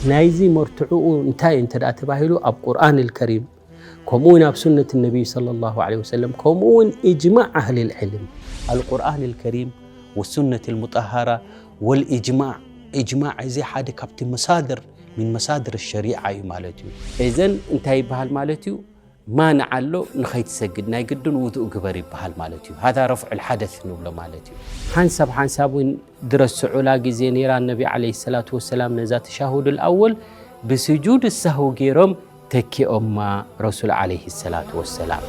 ናይዚ መርትዕኡ እንታይ እንተ ደኣ ተባሂሉ፣ ኣብ ቁርኣን ኣልከሪም፣ ከምኡ እውን ኣብ ሱነት ነቢይ ሰለላሁ ዐለይሂ ወሰለም፣ ከምኡ እውን ኢጅማዕ ኣህሊል ዕልም። ኣልቁርኣን ኣልከሪም ወሱነት ኣልሙጠሃራ ወልኢጅማዕ። ኢጅማዕ እዚ ሓደ ካብቲ መሳድር፣ ሚን መሳድር ሸሪዓ እዩ ማለት እዩ። እዘን እንታይ ይበሃል ማለት እዩ? ማንዓ ኣሎ፣ ንኸይትሰግድ ናይ ግድን ውዱእ ግበር ይበሃል ማለት እዩ። ሃዛ ረፍዑል ሓደስ ንብሎ ማለት እዩ። ሓንሳብ ሓንሳብ እውን ድረስዑላ ግዜ ነይራ፣ ነቢ ዓለይሂ ሰላቱ ወሰላም ነዛ ተሻሁዱል ኣወል ብስጁድ ሳህው ገይሮም ተኪኦማ ረሱል ዓለይሂ ሰላቱ ወሰላም።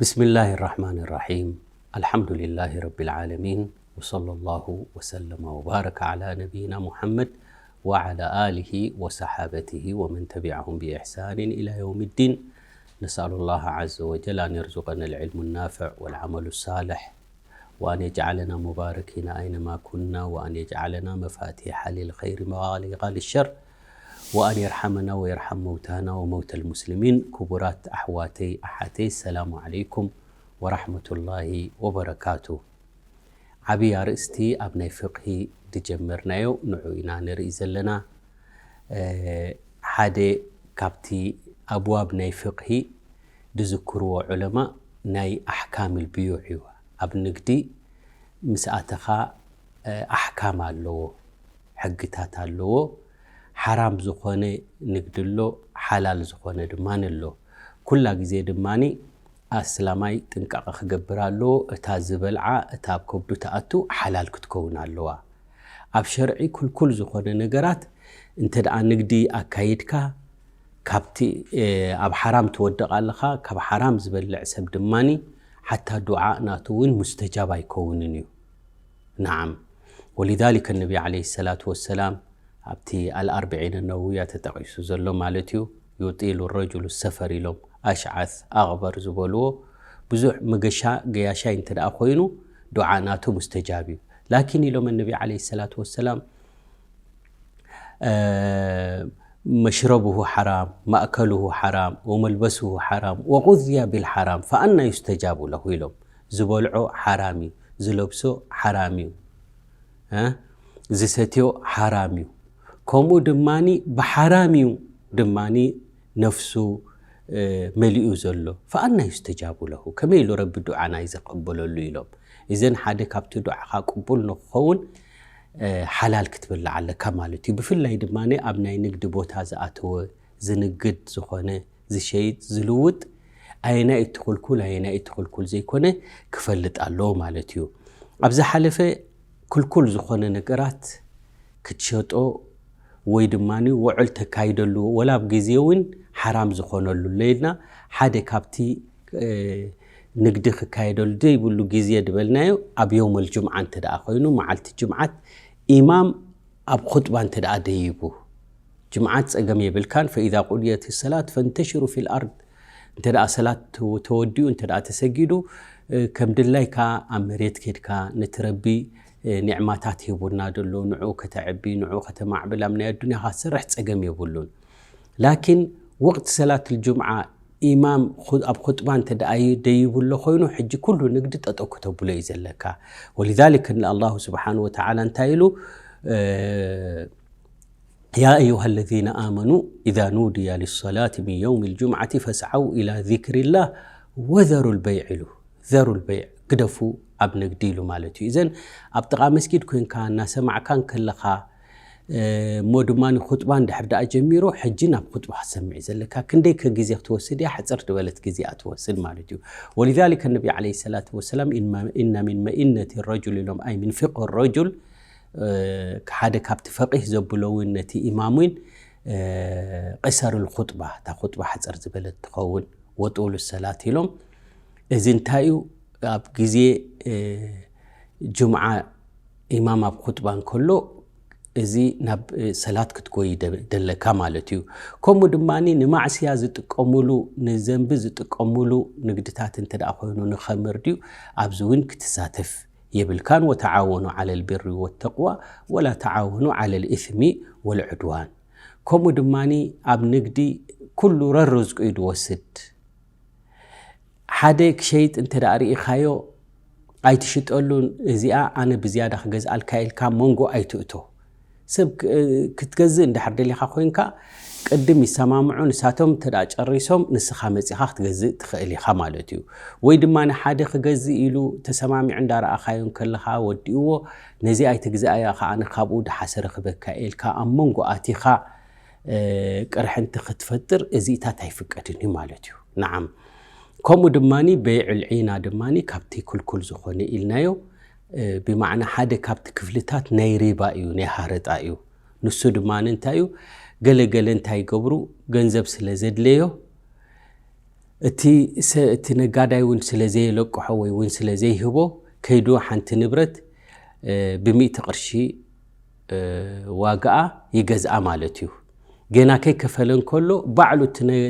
ብስሚላሂ ራሕማኒ ራሒም። ኣልሓምዱሊላሂ ረቢል ዓለሚን። ወሰለላሁ ወሰለመ ወባረከ ዓላ ነቢይና ሙሐመድ ወዓላ ኣሊሂ ወሰሓበቲሂ ወመን ተቢዐሁም ቢኢሕሳኒን ኢላ የውሚዲን። ነስኣሉላህ ዐዘ ወጀል ኣን የርዙቀና ልዕልሙ ናፍዕ ወልዓመሉ ሳልሕ፣ ወኣን የጅዓለና ሙባረኪና ኣይነማ ኩና፣ ወኣን የጅዓለና መፋቲሐ ሊልኸይሪ መጋሊቃ ልሸር፣ ወኣን የርሓመና ወየርሓም መውታና ወመውተ ልሙስሊሚን። ክቡራት ኣሕዋተይ ኣሓተይ፣ ሰላሙ ዓለይኩም ወራሕመቱላሂ ወበረካቱ። ዓብዪ ኣርእስቲ ኣብ ናይ ፍቕሂ ዝጀመርናዮ ንዑ ኢና ንርኢ ዘለና። እ፣ ሓደ ካብቲ ኣብዋብ ናይ ፍቕሂ ዝዝክርዎ ዑለማ ናይ ኣሕካም ልብዩዕ እዩ። ኣብ ንግዲ ምስ ኣተኻ፣ እ፣ ኣሕካም ኣለዎ፣ ሕግታት ኣለዎ። ሓራም ዝኾነ ንግዲ ኣሎ፣ ሓላል ዝኾነ ድማ ኣሎ። ኩላ ግዜ ድማ ኣስላማይ ጥንቃቐ ክገብር ኣለዎ። እታ ዝበልዓ፣ እታ ኣብ ከብዱ ትኣቱ ሓላል ክትከውን ኣለዋ። ኣብ ሸርዒ ክልኩል ዝኾነ ነገራት እንተ ደኣ ንግዲ ኣካይድካ፣ ካብቲ፣ እ፣ ኣብ ሓራም ትወድቕ ኣለኻ። ካብ ሓራም ዝበልዕ ሰብ ድማኒ ሓታ ዱዓ ናቱ እውን ሙስተጃብ ኣይከውንን እዩ። ነዓም። ወሊዛሊከ ነቢ ዓለይሂ ሰላቱ ወሰላም ኣብቲ ኣልኣርብዒን ነውያ ተጠቒሱ ዘሎ ማለት እዩ። ዩጢሉ ረጁሉ ሰፈር ኢሎም ኣሽዓት ኣቕበር ዝበልዎ ብዙሕ መገሻ ገያሻይ እንተ ደኣ ኮይኑ ዱዓ ናቱ ሙስተጃብ እዩ። ላኪን ኢሎም ነቢ ዓለይሂ ሰላቱ ወሰላም፣ እ፣ መሽረብሁ ሓራም፣ ማእከልሁ ሓራም፣ ወመልበስሁ ሓራም፣ ወቁዝያ ቢልሓራም፣ ፈኣና ዩስተጃቡ ለሁ ኢሎም። ዝበልዖ ሓራም እዩ፣ ዝለብሶ ሓራም እዩ፣ እ፣ ዝሰትዮ ሓራም እዩ። ከምኡ ድማኒ ብሓራም እዩ ድማኒ ነፍሱ፣ እ፣ መሊኡ ዘሎ። ፈኣና ዩስተጃቡ ለሁ፣ ከመይ ኢሉ ረቢ ዱዓና እዩ ዘቐበለሉ ኢሎም። እዘን ሓደ ካብቲ ዱዓኻ ቅቡል ንክኸውን፣ እ፣ ሓላል ክትበልዕ ኣለካ ማለት እዩ። ብፍላይ ድማ ኣብ ናይ ንግዲ ቦታ ዝኣተወ ዝንግድ ዝኾነ ዝሸይጥ ዝልውጥ ኣየናይ እቲ ክልኩል ኣየናይ እቲ ክልኩል ዘይኮነ ክፈልጥ ኣለዎ ማለት እዩ። ኣብ ዝሓለፈ ክልኩል ዝኾነ ነገራት ክትሸጦ ወይ ድማ ውዕል ተካይደሉ ወላ ኣብ ግዜ እውን ሓራም ዝኾነሉ ለይልና ሓደ ካብቲ፣ እ፣ ንግዲ ክካየደሉ ዘይብሉ ግዜ ዝበልናዮ ኣብ የውመል ጅምዓ እንተ ደኣ ኮይኑ፣ መዓልቲ ጅምዓት ኢማም ኣብ ኹጥባ እንተ ደኣ ደይቡ፣ ጅምዓት ጸገም የብልካን። ፈኢዛ ቁድየት ሰላት ፈንተሽሩ ፊል ኣርድ፣ እንተ ደኣ ሰላት ተወ-፣ ተወዲኡ፣ እንተ ደኣ ተሰጊዱ፣ እ፣ ከም ድላይካ ኣብ መሬት ኬድካ ነቲ ረቢ፣ እ፣ ኒዕማታት ሂቡና ደሎ፣ ንዑ ከተዕቢ፣ ንዑ ከተማዕብል፣ ኣብ ናይ ኣዱንያኻ ትሰርሕ ጸገም የብሉን። ላኪን ወቕቲ ሰላት ልጁምዓ ኢማም ኹ-፣ ኣብ ኹጥባ እንተ ደኣ ይ-፣ ደይቡ ኣሎ ኮይኑ፣ ሕጂ ኩሉ ንግዲ ጠጠው ከተብሎ እዩ ዘለካ። ወሊዛሊክ ንኣላሁ ስብሓን ወተዓላ እንታይ ኢሉ፣ እ፣ يا أيها الذين آمنوا إذا نودي للصلاة من يوم الجمعة فاسعوا إلى ذكر الله وذروا البيع ኢሉ። ዘሩል በይዕ፣ ግደፉ ኣብ ንግዲ ኢሉ ማለት እዩ። እዘን ኣብ ጥቓ መስጊድ ኮንካ እናሰማዕካን ከለኻ፣ እ፣ እሞ ድማ ኹጥባ እንድሕር ደኣ ጀሚሩ፣ ሕጂ ናብ ኹጥባ ክትሰምዕ እዩ ዘለካ። ክንደይ ከ ግዜ ክትወስድ እያ? ሕፅር ዝበለት ግዜ እያ ትወስድ ማለት እዩ። ወሊዛሊከ ነቢ ዓለይሂ ሰላቱ ወሰላም፣ ኢንማ-፣ ኢነ ሚን መኢነቲ ረጁል ኢሎም፣ ኣይ ሚን ፊቅህ ረጁል፣ እ፣ ሓደ ካብቲ ፈቂህ ዘብሎ እውን ነቲ ኢማም እውን፣ እ፣ ቅሰሩል ኹጥባ፣ እታ ኹጥባ ሕፅር ዝበለት ትኸውን፣ ወጡሉ ሰላት ኢሎም። እዚ እንታይ እዩ? ኣብ ግዜ፣ እ፣ ጅምዓ ኢማም ኣብ ኹጥባ እንከሎ፣ እዚ ናብ፣ እ፣ ሰላት ክትጎይ ደ-፣ ደለካ ማለት እዩ። ከምኡ ድማ ንማዕስያ ዝጥቀሙሉ፣ ንዘንቢ ዝጥቀሙሉ ንግድታት እንተ ደኣ ኮይኑ፣ ንኸምር ድዩ፣ ኣብዚ እውን ክትሳተፍ የብልካን። ወተዓወኑ ዓለል ቢሪ ወተቅዋ ወላ ተዓወኑ ዓለል ኢስሚ ወልዕድዋን። ከምኡ ድማ ኣብ ንግዲ ኩሉ ረርዝቁ እዩ ዝወስድ። ሓደ ክሸይጥ እንተ ደኣ ርኢኻዮ ኣይትሽጠሉን፣ እዚኣ ኣነ ብዝያዳ ክገዝኣልካ ኢልካ መንጎ ኣይትእቶ። ሰብ ክ- ክትገዝእ እንድሕር ደሊኻ ኮይንካ ቅድም ይሰማምዑ፣ ንሳቶም እንተ ደኣ ጨሪሶም ንስኻ መጺኻ ክትገዝእ ትኽእል ኢኻ ማለት እዩ። ወይ ድማ ንሓደ ክገዝእ ኢሉ ተሰማሚዑ እንዳረኣኻዮ እንከለኻ ወዲእዎ፣ ነዚ ኣይትግዛኣያ ከኣ ኣነ ካብኡ ድሓሰ ረኽበካ ኢልካ ኣብ መንጎ ኣቲኻ ቅርሕንቲ ክትፈጥር እዚኢታት ኣይፍቀድን እዩ ማለት እዩ። ንዓም ከምኡ ድማ በይዕል ዒና ድማ ካብቲ ክልኩል ዝኾነ ኢልናዮ ብማዕና ሓደ ካብቲ ክፍልታት ናይ ሪባ እዩ፣ ናይ ሃረጣ እዩ። ንሱ ድማ እንታይ እዩ? ገለገለ እንታይ ይገብሩ? ገንዘብ ስለ ዘድለዮ እቲ ነጋዳይ እውን ስለ ዘየለቅሖ ወይ እውን ስለ ዘይህቦ ከይዱ ሓንቲ ንብረት ብሚእቲ ቅርሺ ዋጋኣ ይገዝኣ ማለት እዩ። ጌና ከይከፈለ እንከሎ ባዕሉ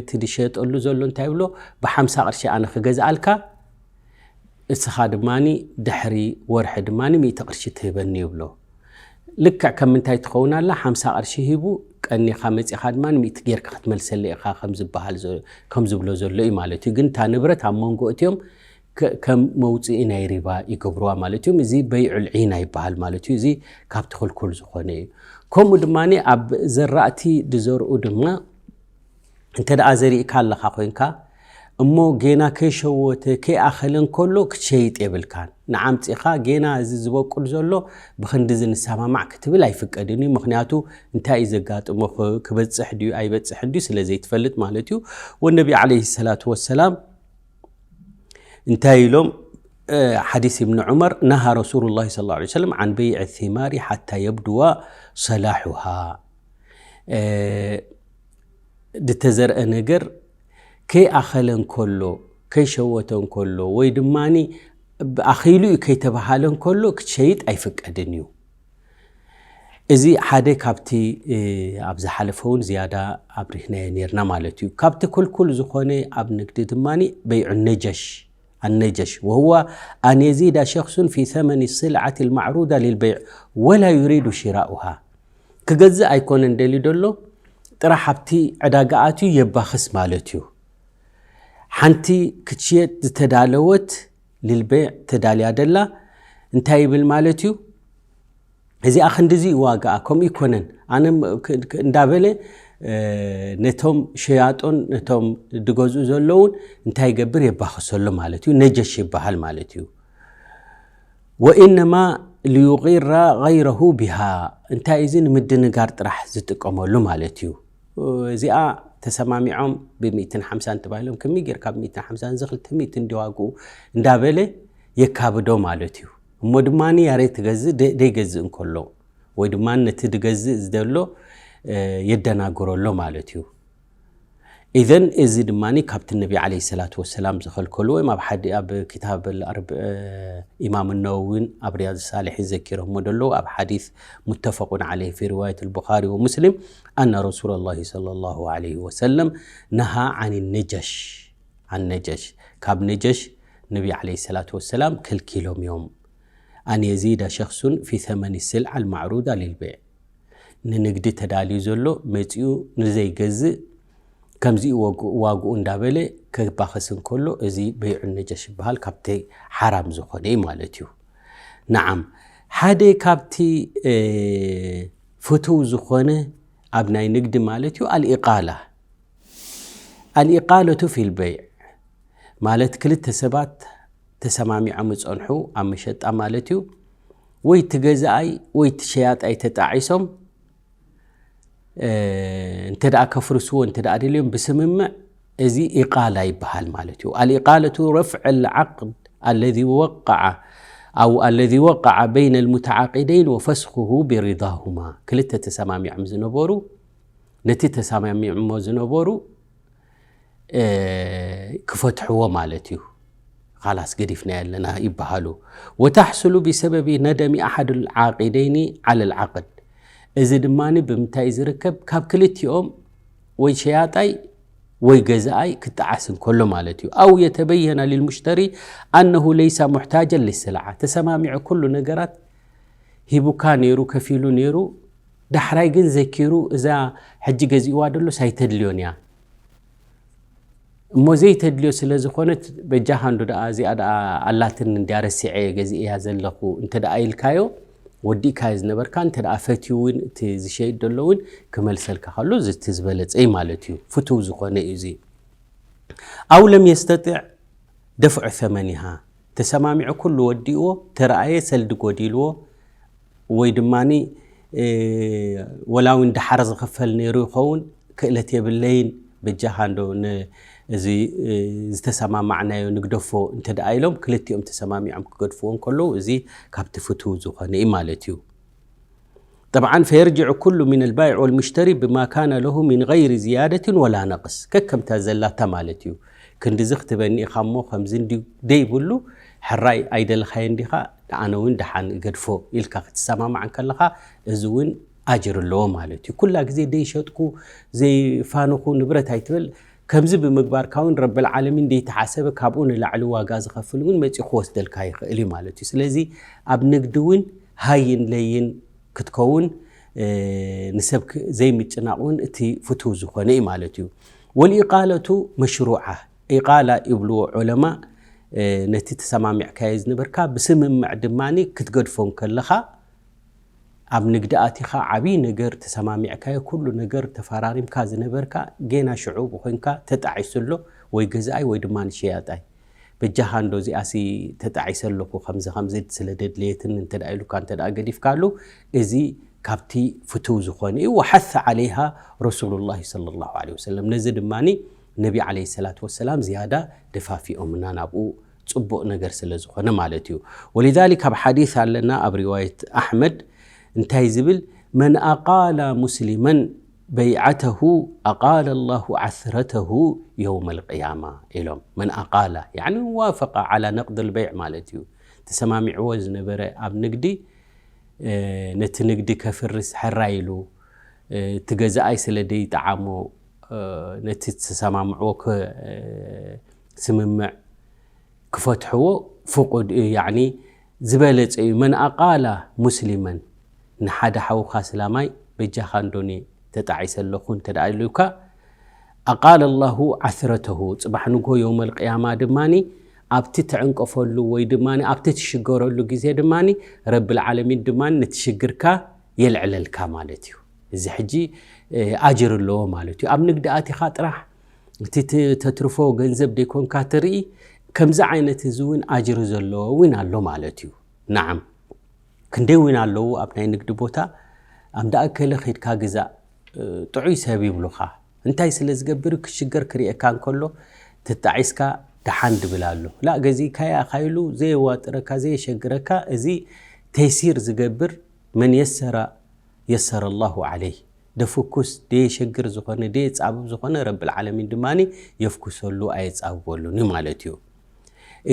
እቲ ዝሸጠሉ ዘሎ እንታይ ይብሎ? ብሓምሳ ቅርሺ ኣነ ክገዝኣልካ፣ እስኻ ድማ ድሕሪ ወርሒ ድማ ሚእቲ ቅርሺ ትህበኒ ይብሎ። ልክዕ ከም ምንታይ ትኸውን ኣላ? ሓምሳ ቅርሺ ሂቡ ቀኒኻ መጺኻ ድማ ሚእቲ ጌርካ ክትመልሰለ ኢኻ ከም ዝበሃል ከም ዝብሎ ዘሎ እዩ ማለት እዩ። ግን እታ ንብረት ኣብ መንጎ እቲኦም ከም መውፅኢ ናይ ሪባ ይገብርዋ ማለት እዩ። እዚ በይዑል ዒና ይበሃል ማለት እዩ። እዚ ካብቲ ክልኩል ዝኾነ እዩ። ከምኡ ድማ ኣብ ዘራእቲ ዝዘርኡ ድማ እንተ ደኣ ዘሪእካ ኣለኻ ኮይንካ እሞ ጌና ከይሸወተ ከይኣኸለ እንከሎ ክትሸይጥ የብልካን። ንዓምፂኻ ጌና እዚ ዝበቁል ዘሎ ብክንዲ እዚ ንሰማማዕ ክትብል ኣይፍቀድን እዩ። ምክንያቱ እንታይ እዩ ዘጋጥሞ፣ ክበፅሕ ድዩ ኣይበፅሕን ድዩ ስለ ዘይትፈልጥ ማለት እዩ። ወነቢ ዓለይሂ ሰላቱ ወሰላም እንታይ ኢሎም? ሓዲስ ኢብን ዑመር፣ ነሃ ረሱሉላሂ ሰለላሁ ዐለይሂ ወሰለም ዓን በይዕ ቲማሪ ሓታ የብዱዋ ሰላሑሃ። ዝተዘርአ ነገር ከይኣኸለ እንከሎ፣ ከይሸወተ እንከሎ ወይ ድማ ኣኺሉ እዩ ከይተባሃለ እንከሎ ክትሸይጥ ኣይፍቀድን እዩ። እዚ ሓደ ካብቲ ኣብ ዝሓለፈ እውን ዝያዳ ኣብሪህናዮ ነርና ማለት እዩ። ካብቲ ክልኩል ዝኾነ ኣብ ንግዲ ድማ በይዑ ነጀሽ ኣነጀሽ ወህዋ ኣን የዚዳ ሸክሱን ፊ ተመኒ ስልዓት ልማዕሩዳ ልልበይዕ ወላ ዩሪዱ ሽራኡሃ። ክገዝእ ኣይኮነን ደልዩ ደሎ፣ ጥራሕ ኣብቲ ዕዳጋ ኣትዩ የባኽስ ማለት እዩ። ሓንቲ ክትሽየጥ ዝተዳለወት ልልበይዕ ተዳልያ ደላ እንታይ ይብል ማለት እዩ? እዚኣ ክንድዚ ዋጋኣ ከምኡ ይኮነን ኣነ እንዳበለ ነቶም ሸያጦን ነቶም ድገዝኡ ዘለውን እንታይ ይገብር? የባኽሰሉ ማለት እዩ። ነጀሽ ይበሃል ማለት እዩ። ወኢነማ ሊዩቂራ ገይረሁ ቢሃ፣ እንታይ እዚ ንምድንጋር ጥራሕ ዝጥቀመሉ ማለት እዩ። እዚኣ ተሰማሚዖም ብሚእትን ሓምሳን ተባሂሎም ከመይ ጌርካ ብሚእትን ሓምሳን እዚ ክልተ ሚእቲ እንዲ ዋግኡ እንዳበለ የካብዶ ማለት እዩ። እሞ ድማ ያሬ ትገዝእ ደይገዝእ እንከሎ ወይ ድማ ነቲ ድገዝእ ዝደሎ የደናግረሎ ማለት እዩ። ኢዘን እዚ ድማ ካብቲ ነቢ ዓለይሂ ሰላቱ ወሰላም ዝኸልከሉ ወይም ኣብ ሓደ ኣብ ክታብ ኣልኣርብ ኢማም ነወዊን ኣብ ሪያድ ሳሊሒን ዘኪሮሞ ደለዉ ኣብ ሓዲስ ሙተፈቁን ዓለይሂ ፊ ሪዋየት ልቡኻሪ ወሙስሊም ኣነ ረሱላ ላሂ ሰለላሁ ዓለይሂ ወሰለም ነሃ ዓን ነጀሽ ኣን ነጀሽ ካብ ነጀሽ ነቢ ዓለይሂ ሰላቱ ወሰላም ከልኪሎም እዮም። ኣን የዚዳ ሸክሱን ፊ ተመኒ ስልዓ ልማዕሩዳ ሊልበይዕ ንንግዲ ተዳልዩ ዘሎ መፂኡ ንዘይገዝእ ከምዚኡ ዋግኡ እንዳበለ ከባኸስ እንከሎ እዚ በይዑ ነጀሽ ይበሃል፣ ካብቲ ሓራም ዝኾነ እዩ ማለት እዩ። ነዓም ሓደ ካብቲ ፍትው ዝኾነ ኣብ ናይ ንግዲ ማለት እዩ ኣልኢቃላ። ኣልኢቃለቱ ፊል በይዕ ማለት ክልተ ሰባት ተሰማሚዖም ይጸንሑ ኣብ መሸጣ ማለት እዩ። ወይ እቲ ገዛኣይ ወይ እቲ ሸያጣይ ተጣዒሶም እንተ ደኣ ከፍርስዎ እንተ ደኣ ደልዮም ብስምምዕ እዚ ኢቃላ ይበሃል ማለት እዩ። ኣልኢቃለቱ ረፍዕ ልዓቅድ ኣለዚ ወቃዓ ኣው ኣለዚ ወቃዓ በይነ ልሙተዓቂደይን ወፈስኹሁ ብሪዳሁማ ክልተ ተሰማሚዖም ዝነበሩ ነቲ ተሰማሚዕሞ ዝነበሩ ክፈትሕዎ ማለት እዩ። ካላስ ገዲፍና ኣለና ይበሃሉ። ወታሕስሉ ብሰበቢ ነደሚ ኣሓድ ልዓቂደይኒ ዓለ ልዓቅድ። እዚ ድማ ብምንታይ ዝርከብ? ካብ ክልቲኦም ወይ ሸያጣይ ወይ ገዛኣይ ክጠዓስ እንከሎ ማለት እዩ። ኣው የተበየና ልልሙሽተሪ ኣነሁ ለይሳ ሙሕታጀን ልስልዓ ተሰማሚዑ ኩሉ ነገራት ሂቡካ ነይሩ ከፊሉ ነይሩ ዳሕራይ ግን ዘኪሩ እዛ ሕጂ ገዚእዋ ደሎስ ኣይተድልዮን እያ እሞ ዘይተድልዮ ስለ ዝኾነት በጃኻ እንዶ ደኣ እዚኣ ደኣ ኣላትን እንድያ ረሲዐ ገዚእያ ዘለኹ እንተ ደኣ ኢልካዮ፣ ወዲእካዮ ዝነበርካ እንተ ደኣ ፈትዩ እውን እቲ ዝሸይጥ ዘሎ እውን ክመልሰልካ ከሎ እዚ እቲ ዝበለጸ እዩ ማለት እዩ። ፍቱው ዝኾነ እዩ እዚ። ኣው ለም የስተጢዕ ደፍዑ ثمنها፣ ተሰማሚዑ ኩሉ ወዲእዎ ተረኣየ ሰልዲ ጎዲልዎ ወይ ድማ ወላ እውን ደሓር ዝኽፈል ነይሩ ይኸውን ክእለት የብለይን በጃኻ እንዶ እዚ ዝተሰማማዕናዮ ንግደፎ እንተ ደኣ ኢሎም ክልቲኦም ተሰማሚዖም ክገድፍዎ እንከለዉ እዚ ካብቲ ፍትው ዝኾነ እዩ ማለት እዩ። طبعا فيرجع كل من البائع والمشتري بما كان له من غير زيادة ولا نقص ከከምታ ዘላታ ማለት እዩ። ክንድዚ ክትበኒ ኢኻ እሞ ከምዚ እንዲ ደይብሉ ሕራይ ኣይደለኻዮ እንዲኻ ንኣነ እውን ደሓን እገድፎ ኢልካ ክትሰማማዕ እንከለኻ እዚ እውን ኣጅር ኣለዎ ማለት እዩ። ኩላ ግዜ ደይሸጥኩ ዘይፋንኹ ንብረት ኣይትበል። ከምዚ ብምግባርካ እውን ረብል ዓለሚን ደይተሓሰበ ካብኡ ንላዕሊ ዋጋ ዝኸፍል እውን መፂኡ ክወስደልካ ይኽእል እዩ ማለት እዩ። ስለዚ ኣብ ንግዲ እውን ሃይን ለይን ክትከውን ንሰብ ዘይምጭናቕ እውን እቲ ፍትው ዝኾነ እዩ ማለት እዩ። ወልኢቃለቱ መሽሩዓ ኢቃላ ይብልዎ ዑለማ ነቲ ተሰማሚዕካዮ ዝነበርካ ብስምምዕ ድማ ክትገድፎ እንከለኻ ኣብ ንግዲ ኣቲኻ ዓብዪ ነገር ተሰማሚዕካዮ ኩሉ ነገር ተፈራሪምካ ዝነበርካ ጌና ሽዑ ብኮንካ ተጣዒሱ ኣሎ ወይ ገዛኣይ ወይ ድማ ንሸያጣይ በጃኻ እንዶ እዚኣሲ ተጣዒሰ ኣለኹ ከምዚ ከምዚ ስለ ደድለየትን እንተ ደኣ ኢሉካ እንተ ደኣ ገዲፍካሉ እዚ ካብቲ ፍትው ዝኾነ እዩ። وحث عليها رسول الله صلى الله عليه وسلم ነዚ ድማ ነቢ عليه الصلاة والسلام ዝያዳ ደፋፊኦምና ናብኡ ፅቡቕ ነገር ስለ ዝኾነ ማለት እዩ። ولذلك ኣብ ሓዲስ ኣለና ኣብ ሪዋየት ኣሕመድ እንታይ ዝብል من أقال مسلما بيعته أقال الله عثرته يوم القيامة ኢሎም። من أقال يعني وافق على نقض البيع ማለት እዩ። ተሰማሚዕዎ ዝነበረ ኣብ ንግዲ ነቲ ንግዲ ከፍርስ ሕራይ ኢሉ እቲ ገዛኣይ ስለ ደይጠዓሞ ነቲ ዝተሰማምዕዎ ስምምዕ ክፈትሕዎ ፍቁድ እዩ። ያዕኒ ዝበለጸ እዩ። መን ኣቃላ ሙስሊመን ንሓደ ሓውኻ ስላማይ በጃኻ እንዶኒ ተጣዒሰ ኣለኹ እንተ ደኣ ኢሉካ ኣቃለ ላሁ ዓስረተሁ ጽባሕ ንግሆ የውመል ቅያማ ድማ ኣብቲ ትዕንቀፈሉ ወይ ድማ ኣብቲ ትሽገረሉ ግዜ ድማ ረብል ዓለሚን ድማ ነቲ ሽግርካ የልዕለልካ ማለት እዩ። እዚ ሕጂ ኣጅር ኣለዎ ማለት እዩ። ኣብ ንግዲ ኣቲኻ ጥራሕ እቲ ተትርፎ ገንዘብ ደይኮንካ ትርኢ ከምዚ ዓይነት እዚ እውን ኣጅሪ ዘለዎ እውን ኣሎ ማለት እዩ። ናዓም ክንደይ እውን ኣለዉ ኣብ ናይ ንግዲ ቦታ ኣምዳ እከለ ኸይድካ ግዛእ ጥዑይ ሰብ ይብሉኻ። እንታይ ስለ ዝገብር ክሽገር ክርእየካ እንከሎ ተጣዒስካ ደሓን ድብል ኣሎ። ላ ገዚእካያ ኢኻ ኢሉ ዘየዋጥረካ ዘየሸግረካ እዚ ተይሲር ዝገብር መን የሰረ የሰረ ላሁ ዓለይህ ደፍኩስ ደየሸግር ዝኾነ ደየጻብብ ዝኾነ ረብል ዓለሚን ድማ የፍኩሰሉ ኣየጻብበሉን እዩ ማለት እዩ።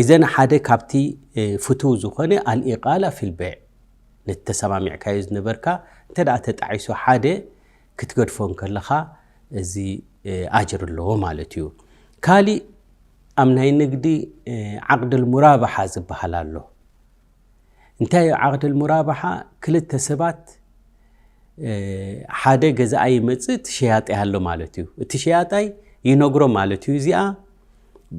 እዘን ሓደ ካብቲ ፍቱው ዝኾነ ኣልኢቃላ ፊል በይዕ ነቲ ተሰማሚዕካዮ ዝነበርካ እንተ ደኣ ተጣዒሱ ሓደ ክትገድፎ እንከለኻ እዚ ኣጅር ኣለዎ ማለት እዩ። ካሊእ ኣብ ናይ ንግዲ ዓቅድል ሙራባሓ ዝበሃል ኣሎ። እንታይ እዩ ዓቅድል ሙራባሓ? ክልተ ሰባት ሓደ ገዛኣይ ይመፅእ እቲ ሸያጣይ ኣሎ ማለት እዩ። እቲ ሸያጣይ ይነግሮ ማለት እዩ እዚኣ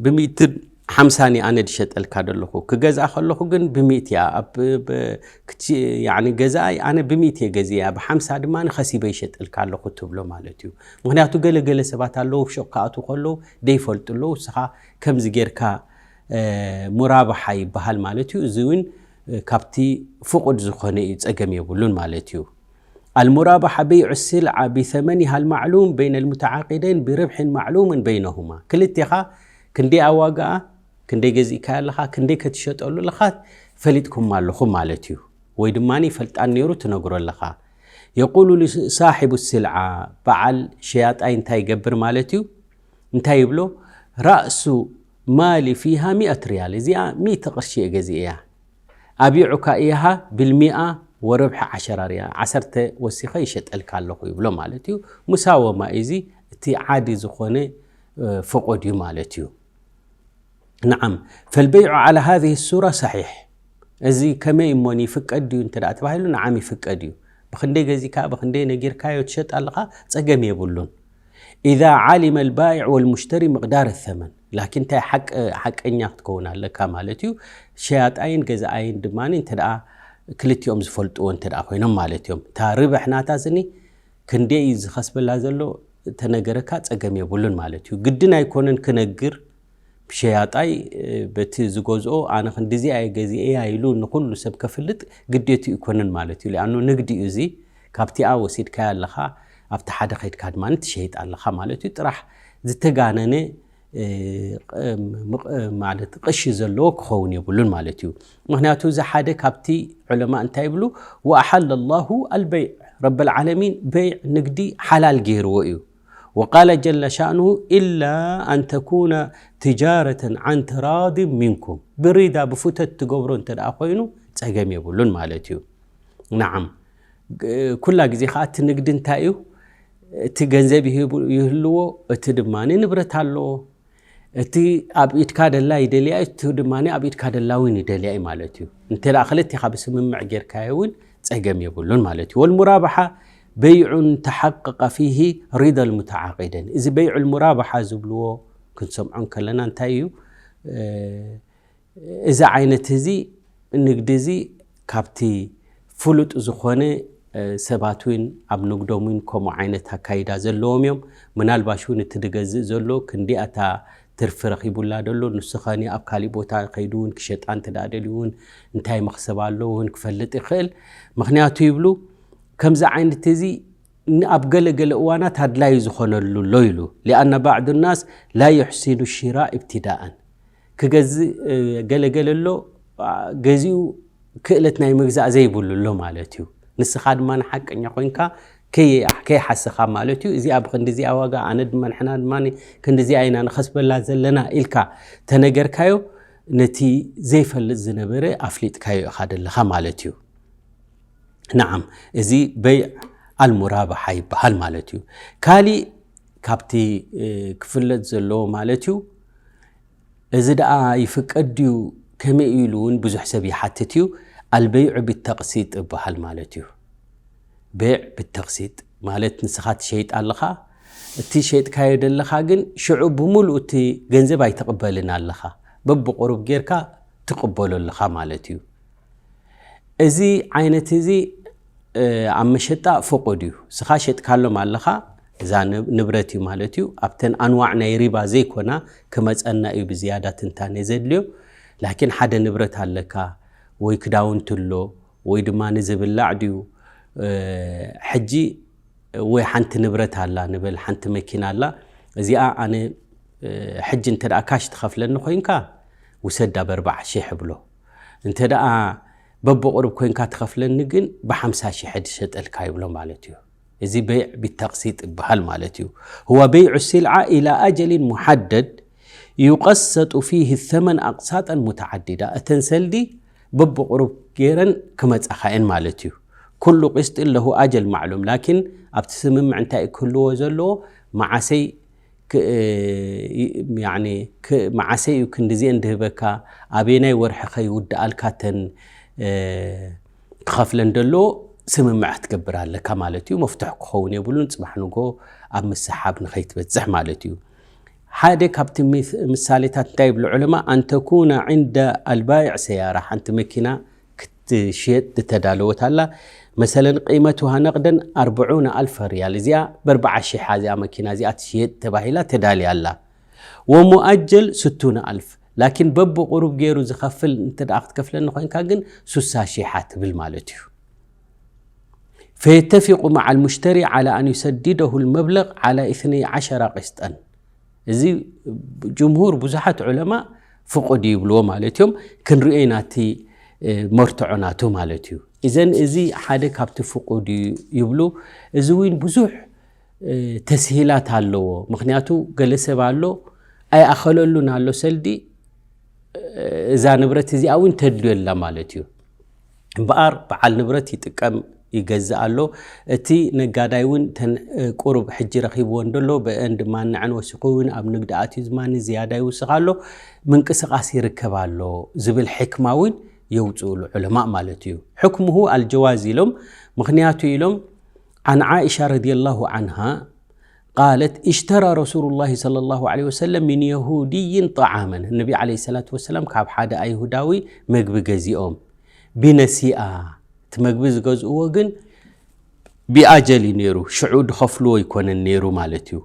ብሚእትን ሓምሳን እየ ኣነ ድሸጠልካ ደለኹ ክገዝኣ ከለኹ ግን ብሚእቲ እያ ገዛኣይ ኣነ ብሚእቲ እየ ገዚኣ ብሓምሳ ድማ ንኸሲበ ይሸጠልካ ኣለኹ ትብሎ ማለት እዩ። ምክንያቱ ገለገለ ሰባት ኣለዉ ብ ሾቅ ክኣትዉ ከለዉ ደይፈልጡ ኣለዉ እስኻ ከምዚ ጌርካ ሙራባሓ ይበሃል ማለት እዩ። እዚ እውን ካብቲ ፍቁድ ዝኾነ እዩ ጸገም የብሉን ማለት እዩ። المرابحة بيع السلعة بثمنها المعلوم بين المتعاقدين بربح معلوم بينهما ክልቴኻ ክንደይ ኣዋጋኣ ክንደይ ገዚእካያ ኣለኻ ክንደይ ከትሸጠሉ ኣለኻ ፈሊጥኩም ኣለኹም ማለት እዩ። ወይ ድማ ይፈልጣን ነይሩ ትነግሮ ኣለኻ። يقول صاحب السلعة በዓል ሸያጣይ እንታይ ይገብር ማለት እዩ እንታይ ይብሎ رأس مالي فيها مئة ريال እዚኣ ሚእቲ ቅርሺ እየ ገዚእያ أبيعك إياها بالمئة وربح عشرة ريال ዓሰርተ ወሲኸ ይሸጠልካ ኣለኹ ይብሎ ማለት እዩ። ሙሳወማ እዚ እቲ ዓዲ ዝኾነ ፍቁድ እዩ ማለት እዩ። نعم فالبيع على هذه الصورة صحيح እዚ ከመይ እሞን ይፍቀድ ድዩ እንተ ተባሂሉ ንዓም ይፍቀድ እዩ። ብክንደይ ገዚካ ብክንደይ ነጊርካዮ ትሸጥ ኣለኻ ጸገም የብሉን። إذا علم البائع والمشتري مقدار الثمن. ላኪን እንታይ ሓቅ-፣ ሓቀኛ ክትከውን ኣለካ ማለት እዩ። ሸያጣይን ገዛኣይን ድማ እንተ ደኣ ክልቲኦም ዝፈልጥዎ እንተ ደኣ ኮይኖም ማለት እዮም። እታ ርብሕ ናታ ስኒ ክንደይ እዩ ዝኸስበላ ዘሎ ተነገረካ ጸገም የብሉን ማለት እዩ። ግድን ኣይኮነን ክነግር ብሸያጣይ፣ እ፣ በቲ ዝገዝኦ ኣነ ክንዲዚ ኣየ ገዚኤያ ኢሉ ንኹሉ ሰብ ከፍልጥ ግዴቱ ይኮነን ማለት እዩ። ሊኣኑ ንግዲ እዩ እዚ። ካብቲኣ ወሲድካያ ኣለኻ፣ ኣብቲ ሓደ ከይድካ ድማ ትሸይጥ ኣለኻ ማለት እዩ። ጥራሕ ዝተጋነነ፣ እ፣ ቕ-፣ ምቕ-፣ ማለት ቅሺ ዘለዎ ክኸውን የብሉን ማለት እዩ። ምኽንያቱ እዚ ሓደ ካብቲ ዑለማ እንታይ ይብሉ? وأحل الله البيع. ረበል ዓለሚን በይዕ ንግዲ ሓላል ገይርዎ እዩ። وقال جل شأنه إلا أن تكون تجارة عن تراض منكم. ብሪዳ ብፉተት ትገብሮ እንተ ደኣ ኮይኑ ጸገም የብሉን ማለት እዩ። ነዓም፣ ግ-፣ ኩላ ግዜ ኸኣ እቲ ንግዲ እንታይ እዩ? እቲ ገንዘብ ይህቡ-፣ ይህልዎ፣ እቲ ድማ ንብረት ኣለዎ። እቲ ኣብ ኢድካ ደላ ይደልያ እዩ፣ እቲ ድማ ኣብ ኢድካ ደላ እውን ይደልያ እዩ ማለት እዩ። እንተ ደኣ ክልቴኻ ብስምምዕ ጌርካዮ እውን ጸገም የብሉን ማለት እዩ። والمرابحة بيع تحقق فيه رضا المتعاقدين. እዚ በይዑል ሙራባሓ ዝብልዎ ክንሰምዖ እንከለና እንታይ እዩ? እ፣ እዚ ዓይነት እዚ ንግዲ እዚ ካብቲ ፍሉጥ ዝኾነ፣ እ፣ ሰባት እውን ኣብ ንግዶም እውን ከምኡ ዓይነት ኣካይዳ ዘለዎም እዮም። ምናልባሽ እውን እቲ ዝገዝእ ዘሎ ክንዲኣታ ትርፊ ረኺቡላ ደሎ፣ ንሱ ኸኒ ኣብ ካሊእ ቦታ ከይዱ እውን ክሸጣ እንተ ደኣ ደልዩ እውን እንታይ መኽሰብ ኣሎ እውን ክፈልጥ ይኽእል። ምኽንያቱ ይብሉ፣ ከምዚ ዓይነት እዚ ን-፣ ኣብ ገለ ገለ እዋናት ኣድላዪ ዝኾነሉ ኣሎ ኢሉ። لأن بعض الناس لا يحسن الشراء ابتداء. ክገዝእ፣ እ፣ ገለ ገለ ኣሎ፣ ኣ፣ ገዚኡ ክእለት ናይ ምግዛእ ዘይብሉ ኣሎ ማለት እዩ። ንስኻ ድማ ንሓቀኛ ኮይንካ ከየ-፣ ከይሓሰኻ ማለት እዩ። እዚኣ ብክንዲዚኣ ዋጋ፣ ኣነ ድማ ንሕና ድማ ክንዲዚኣ ኢና ንኸስበላ ዘለና ኢልካ ተነገርካዮ፣ ነቲ ዘይፈልጥ ዝነበረ ኣፍሊጥካዮ ኢኻ ደለኻ ማለት እዩ። ነዓም፣ እዚ በይዕ ኣልሙራባሓ ይበሃል ማለት እዩ። ካሊእ ካብቲ፣ እ፣ ክፍለጥ ዘለዎ ማለት እዩ፣ እዚ ደኣ ይፍቀድ ድዩ? ከመይ ኢሉ እውን ብዙሕ ሰብ ይሓትት እዩ። ኣልበይዑ ብተቕሲጥ ይበሃል ማለት እዩ። በይዕ ብተቕሲጥ ማለት ንስኻ ትሸይጥ ኣለኻ፣ እቲ ሸይጥካዮ ደለኻ ግን ሽዑ ብምሉእ እቲ ገንዘብ ኣይትቕበልን ኣለኻ፣ በብቑሩብ ጌርካ ትቕበሎ ኣለኻ ማለት እዩ። እዚ ዓይነት እዚ፣ እ፣ ኣብ መሸጣ ፍቑድ እዩ። ንስኻ ሸጥካሎም ኣለኻ፣ እዛ ንብ-፣ ንብረት እዩ ማለት እዩ። ኣብተን ኣንዋዕ ናይ ሪባ ዘይኮና ክመጸና እዩ ብዝያዳ ትንታነ ዘድልዮ። ላኪን ሓደ ንብረት ኣለካ፣ ወይ ክዳውንቲ ኣሎ፣ ወይ ድማ ንዝብላዕ ድዩ፣ እ፣ ሕጂ ወይ ሓንቲ ንብረት ኣላ ንበል፣ ሓንቲ መኪና ኣላ። እዚኣ ኣነ፣ እ፣ ሕጂ እንተ ደኣ ካሽ ትኸፍለኒ ኮይንካ፣ ውሰዳ ብ ኣርባዓ ሺሕ እብሎ። እንተ ደኣ በብቑሩብ ኮይንካ ትኸፍለኒ ግን ብሓምሳ ሺሕ ድሸጠልካ ይብሎ ማለት እዩ። እዚ በይዕ ብተቕሲጥ ይበሃል ማለት እዩ። هو بيع السلعة إلى أجل محدد يقسط فيه الثمن أقساطا متعددة. እተን ሰልዲ በብቑሩብ ገይረን ክመጻኻ እየን ማለት እዩ። ኩሉ ቅስጢ ለሁ ኣጀል ማዕሉም፣ ላኪን ኣብቲ ስምምዕ እንታይ ክህልዎ ዘለዎ፣ መዓሰይ ክ-፣ እ፣ ያኒ ክ-፣ መዓሰይ እዩ ክንዲዚአን ድህበካ፣ ኣበየናይ ወርሒ ከይውድኣልካ ተን፣ እ፣ ክኸፍለን ደሎ ስምምዕ ክትገብር ኣለካ ማለት እዩ። መፍትሕ ክኸውን የብሉን፣ ጽባሕ ንጎ ኣብ ምስሓብ ንኸይትበጽሕ ማለት እዩ። ሓደ ካብቲ ምስ-፣ ምሳሌታት እንታይ ይብሉ ዑለማ፣ ኣን ተኩነ ዕንደ ኣልባይዕ ሰያራ፣ ሓንቲ መኪና ክትሽየጥ ዝተዳለወት ኣላ። መሰለን፣ ቂመቱሃ ነቕደን ኣርብዑነ ኣልፈ ሪያል፣ እዚኣ ብኣርብዓ ሺሕ እዚኣ መኪና እዚኣ ትሽየጥ ተባሂላ ተዳልያ ኣላ። ወሙኣጀል ስቱነ ኣልፍ፣ ላኪን በብቑሩብ ገይሩ ዝኸፍል እንተ ደኣ ክትከፍለኒ ኮይንካ ግን ሱሳ ሺሓ ትብል ማለት እዩ። ፈየተፊቁ መዓ ልሙሽተሪ ዓላ ኣን ዩሰድደሁ ልመብለግ ዓላ ኢስነይ ዓሸራ ቅስጠን። እዚ ጅምሁር ብዙሓት ዑለማ ፍቁድ ይብልዎ ማለት እዮም። ክንሪኦ ኢና እቲ፣ እ፣ መርትዖ ናቱ ማለት እዩ። እዘን እዚ ሓደ ካብቲ ፍቁድ እዩ ይብሉ። እዚ እውን ብዙሕ፣ እ፣ ተስሂላት ኣለዎ። ምኽንያቱ ገለ ሰብ ኣሎ ኣይኣኸለሉን ኣሎ ሰልዲ፣ እ፣ እዛ ንብረት እዚኣ እውን ተድልዮ ኣላ ማለት እዩ። እምበኣር በዓል ንብረት ይጥቀም ይገዝእ ኣሎ። እቲ ነጋዳይ እውን ተን፣ እ፣ ቁሩብ ሕጂ ረኺብዎ እንደሎ ብአን ድማ ንዐን ወሲኹ እውን ኣብ ንግዲ ኣትዩ ዝማኒ ዝያዳ ይውስኽ ኣሎ። ምንቅስቓስ ይርከብ ኣሎ ዝብል ሕክማ እውን የውፅኡሉ ዑለማእ ማለት እዩ። ሕክሙሁ ኣልጀዋዝ ኢሎም፣ ምኽንያቱ ኢሎም፣ عن عائشة رضي الله عنها قالت اشترى رسول الله صلى الله عليه وسلم من يهودي طعاما. ነቢ عليه الصلاة والسلام ካብ ሓደ ኣይሁዳዊ መግቢ ገዚኦም ብነሲኣ። እቲ መግቢ ዝገዝእዎ ግን ብኣጀል እዩ ነይሩ፣ ሽዑ ዝኸፍልዎ ኣይኮነን ነይሩ ማለት እዩ።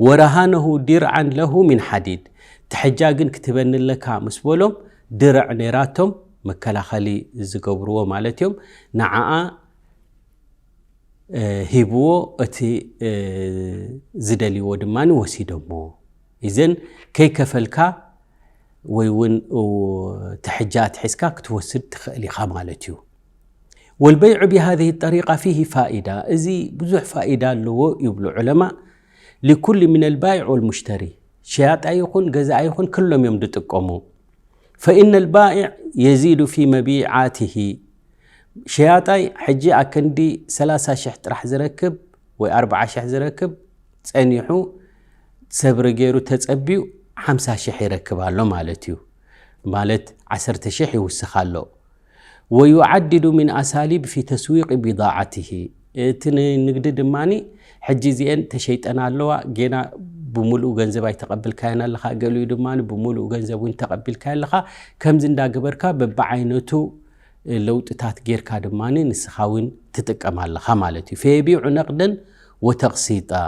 ورهنه درعا له من حديد። ትሕጃ ግን ክትበኒ ኣለካ ምስ በሎም ድርዕ ነይራቶም፣ መከላኸሊ ዝገብርዎ ማለት እዮም። ንዓኣ ሂብዎ፣ እቲ ዝደልይዎ ድማ ወሲዶሞ። እዘን ከይከፈልካ ወይ እውን ትሕጃ ኣትሒዝካ ክትወስድ ትኽእል ኢኻ ማለት እዩ። والبيع بهذه الطريقة فيه فائدة، እዚ ብዙሕ ፋኢዳ ኣለዎ ይብሉ ዑለማ። لكل من البائع والمشتري، ሸያጣይ ይኹን ገዛኢ ይኹን ክሎም እዮም ዝጥቀሙ። فإن البائع يزيد في مبيعاته، ሸያጣይ ሕጂ ኣክንዲ ሰላሳ ሽሕ ጥራሕ ዝረክብ ወይ ኣርብዓ ሽሕ ዝረክብ ጸኒሑ ሰብሪ ገይሩ ተጸቢዩ ሓምሳ ሽሕ ይረክብ ኣሎ ማለት እዩ። ማለት ዓሰርተ ሽሕ ይውስኽ ኣሎ። ويعدد من أساليب في تسويق بضاعته، እቲ ንንግዲ ድማ ሕጂ እዚአን ተሸይጠን ኣለዋ፣ ጌና ብምሉኡ ገንዘብ ኣይተቐብልካየን ኣለኻ፣ ገሊኡ ድማ ብምሉኡ ገንዘብ እውን ተቐቢልካዮ ኣለኻ። ከምዚ እንዳገበርካ በብዓይነቱ ለውጥታት ጌርካ ድማ ንስኻ እውን ትጥቀም ኣለኻ ማለት እዩ። فيبيع نقدا وتقسيطا،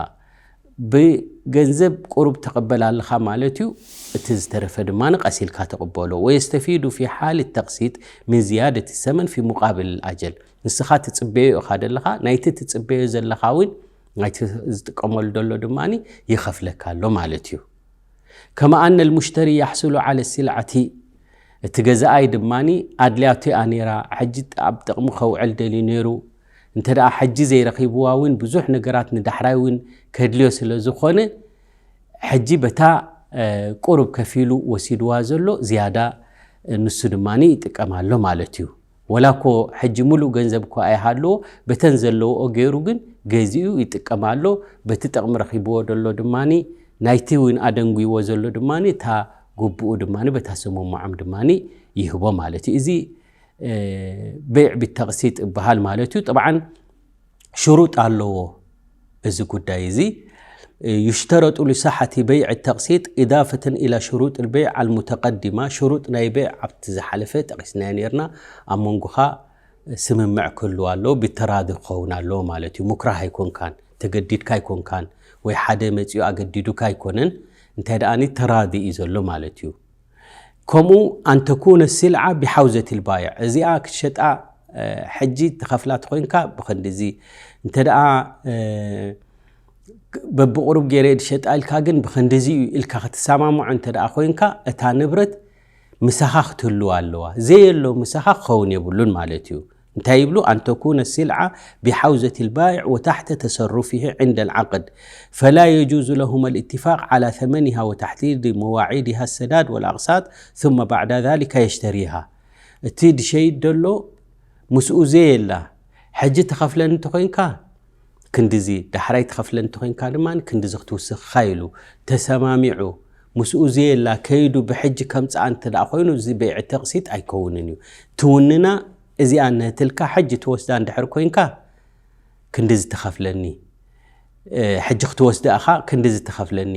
ብገንዘብ ቁሩብ ትቕበል ኣለኻ ማለት እዩ። እቲ ዝተረፈ ድማ ቀስ ኢልካ ትቕበሎ። ويستفيد في حال التقسيط من زيادة الثمن في مقابل الأجل، ንስኻ ትጽበዮ ኢኻ ዘለኻ፣ ናይቲ ትጽበዮ ዘለኻ እውን ናይቲ ዝጥቀመሉ ዘሎ ድማ ይኸፍለካ ኣሎ ማለት እዩ። كما أن المشتري يحصل على السلعة، እቲ ገዛኣይ ድማ ኣድልያቱ እያ ነይራ፣ ሕጂ ኣብ ጥቕሚ ከውዕል ደልዩ ነይሩ። እንተ ደኣ ሕጂ ዘይረኺብዋ እውን ብዙሕ ነገራት ንዳሕራይ እውን ከድልዮ ስለ ዝኾነ፣ ሕጂ በታ ቁሩብ ከፊሉ ወሲድዋ ዘሎ ዝያዳ ንሱ ድማ ይጥቀም ኣሎ ማለት እዩ። ወላ እኮ ሕጂ ሙሉእ ገንዘብ እኮ ኣይሃልዎ፣ በተን ዘለዎኦ ገይሩ ግን ገዚኡ ይጥቀም ኣሎ። በቲ ጥቕሚ ረኺብዎ ዘሎ ድማ ናይቲ እውን ኣደንጉይዎ ዘሎ ድማ እታ ግቡኡ ድማ በታ ስምምዖም ድማ ይህቦ ማለት እዩ። እዚ በይዕ ብተቕሲጥ ይበሃል ማለት እዩ። ጠብዓን ሽሩጥ ኣለዎ እዚ ጉዳይ እዚ። يشترط لصحة بيع التقسيط إضافة إلى شروط البيع المتقدمة، ሽሩጥ ናይ በይዕ ኣብቲ ዝሓለፈ ጠቒስናዮ ነርና፣ ኣብ መንጎኻ ስምምዕ ክህልው ኣለዎ፣ ብተራዲ ክኸውን ኣለዎ ማለት እዩ። ሙክራህ ኣይኮንካን፣ ተገዲድካ ኣይኮንካን፣ ወይ ሓደ መጺኡ ኣገዲዱካ ኣይኮነን፣ እንታይ ደኣኒ ተራዲ እዩ ዘሎ ማለት እዩ። ከምኡ أن تكون السلعة بحوزة البائع، እዚኣ ክትሸጣ ሕጂ ትኸፍላ ተኾይንካ ብኸንድዚ፣ እንተ ደኣ በብቕሩብ ገይረ ድሸጣ ኢልካ ግን ብኸንድዚ እዩ ኢልካ ክትሰማምዖ እንተ ደኣ ኮይንካ፣ እታ ንብረት ምሳኻ ክትህልዋ ኣለዋ። ዘየሎ ምሳኻ ክኸውን የብሉን ማለት እዩ። እንታይ ይብሉ? أن تكون السلعة بحوزة البائع وتحت تصرفه عند العقد، فلا يجوز لهما الاتفاق على ثمنها وتحديد مواعيدها السداد والأقساط ثم بعد ذلك يشتريها። እቲ ድሸይድ ደሎ ምስኡ ዘየላ፣ ሕጂ ትኸፍለኒ እንተኾይንካ ክንድዚ፣ ዳሕራይ ትኸፍለኒ እንተኾይንካ ድማ ክንድዚ ክትውስኽኻ ኢሉ ተሰማሚዑ፣ ምስኡ ዘየላ ከይዱ ብሕጂ ከምጽኣ እንተ ደኣ ኮይኑ፣ እዚ በይዕ ተቕሲጥ ኣይከውንን እዩ። ትውንና እዚኣ ነትልካ ሕጂ ትወስዳ እንድሕር ኮይንካ፣ ክንድዚ ትኸፍለኒ፣ ሕጂ ክትወስዳ ኢኻ፣ ክንድዚ ትኸፍለኒ።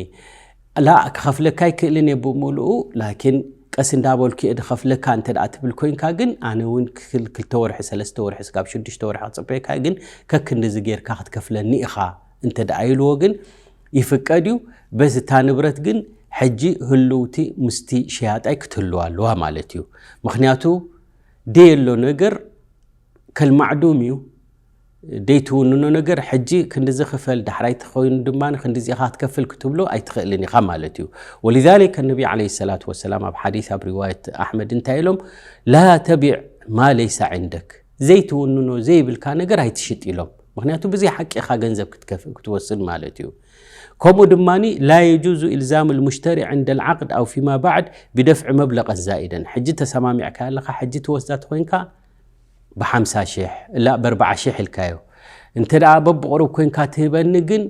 ላ፣ ክኸፍለካ ኣይክእልን እየ ብምሉኡ፣ ላኪን ቀስ እንዳበልኩ እየ ድኸፍለካ እንተ ደኣ ትብል ኮይንካ ግን፣ ኣነ እውን ክል-፣ ክልተ ወርሒ፣ ሰለስተ ወርሒ፣ ስጋብ ሽዱሽተ ወርሒ ክጽበየካ እየ፣ ግን ከክንድዚ ጌርካ ክትከፍለኒ ኢኻ እንተ ደኣ ኢልዎ ግን ይፍቀድ እዩ። በዚ እታ ንብረት ግን ሕጂ ህልውቲ ምስቲ ሸያጣይ ክትህልዋ ኣለዋ ማለት እዩ። ምኽንያቱ ደየሎ ነገር ከልማዕዱም እዩ። ደይትውንኖ ነገር ሕጂ ክንድዚ ክፈል፣ ዳሕራይ ተኾይኑ ድማ ክንድዚ ኢኻ ክትከፍል ክትብሎ ኣይትኽእልን ኢኻ ማለት እዩ። ولذلك النبي عليه الصلاة والسلام ኣብ ሓዲስ ኣብ ሪዋየት ኣሕመድ እንታይ ኢሎም? لا تبع ما ليس عندك፣ ዘይትውንኖ ዘይብልካ ነገር ኣይትሽጥ ኢሎም። ምኽንያቱ ብዘይ ሓቂ ኢኻ ገንዘብ ክትከፍ-፣ ክትወስድ ማለት እዩ። ከምኡ ድማ لا يجوز إلزام المشتري عند العقد أو فيما بعد بدفع مبلغا زائدا። ሕጂ ተሰማሚዕካ ኣለኻ፣ ሕጂ ትወስዳ ተኾይንካ ብሓምሳ ሽሕ፣ ላ፣ ብኣርብዓ ሽሕ ኢልካዮ። እንተ ደኣ በብቕሩብ ኮይንካ ትህበኒ ግን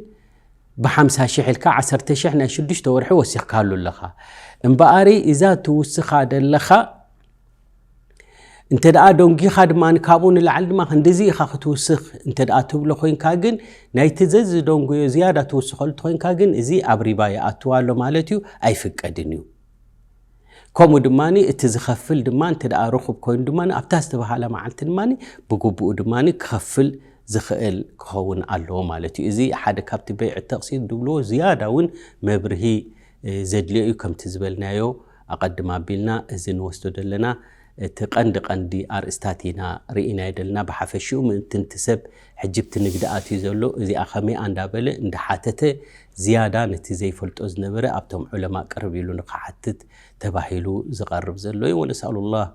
ብሓምሳ ሽሕ ኢልካ ዓሰርተ ሽሕ ናይ ሽዱሽተ ወርሒ ወሲኽካሉ ኣለኻ። እምበኣሪ እዛ ትውስኻ ደለኻ እንተ ደኣ ደንጒኻ ድማ ካብኡ ንላዕሊ ድማ ክንድዚ ኢኻ ክትውስኽ እንተ ደኣ ትብሎ ኮይንካ ግን ናይቲ ዘዝደንጉዮ ዝያዳ ትውስኸሉ ኮይንካ ግን እዚ ኣብ ሪባ ይኣትዋ ኣሎ ማለት እዩ ኣይፍቀድን እዩ። ከምኡ ድማ እቲ ዝኸፍል ድማ እንተ ደኣ ርኹብ ኮይኑ ድማ ኣብታ ዝተባሃለ መዓልቲ ድማ ብግቡኡ ድማ ክኸፍል ዝኽእል ክኸውን ኣለዎ ማለት እዩ። እዚ ሓደ ካብቲ በይዕ ተቕሲድ ዝብልዎ ዝያዳ እውን መብርሂ ዘድልዮ እዩ። ከምቲ ዝበልናዮ ኣቐድም ኣቢልና እዚ ንወስዶ ዘለና እቲ ቀንዲ ቀንዲ ኣርእስታት ኢና ርኢናዮ ዘለና። ብሓፈሽኡ ምእንትንቲ ሰብ ሕጂ ብቲ ንግዲ ኣትዩ ዘሎ እዚኣ ከመይ እንዳበለ እንዳሓተተ ዝያዳ ነቲ ዘይፈልጦ ዝነበረ ኣብቶም ዑለማ ቅርብ ኢሉ ንክሓትት ተባሂሉ ዝቐርብ ዘሎ እዩ። ونسأل الله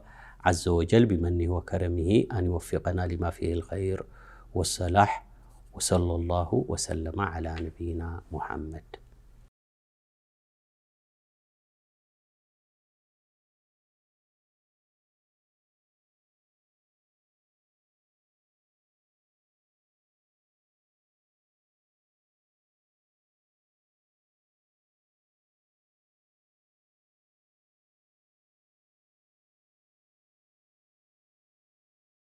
عز وجل بمنه وكرمه أن يوفقنا لما فيه الخير والصلاح، وصلى الله وسلم على نبينا محمد.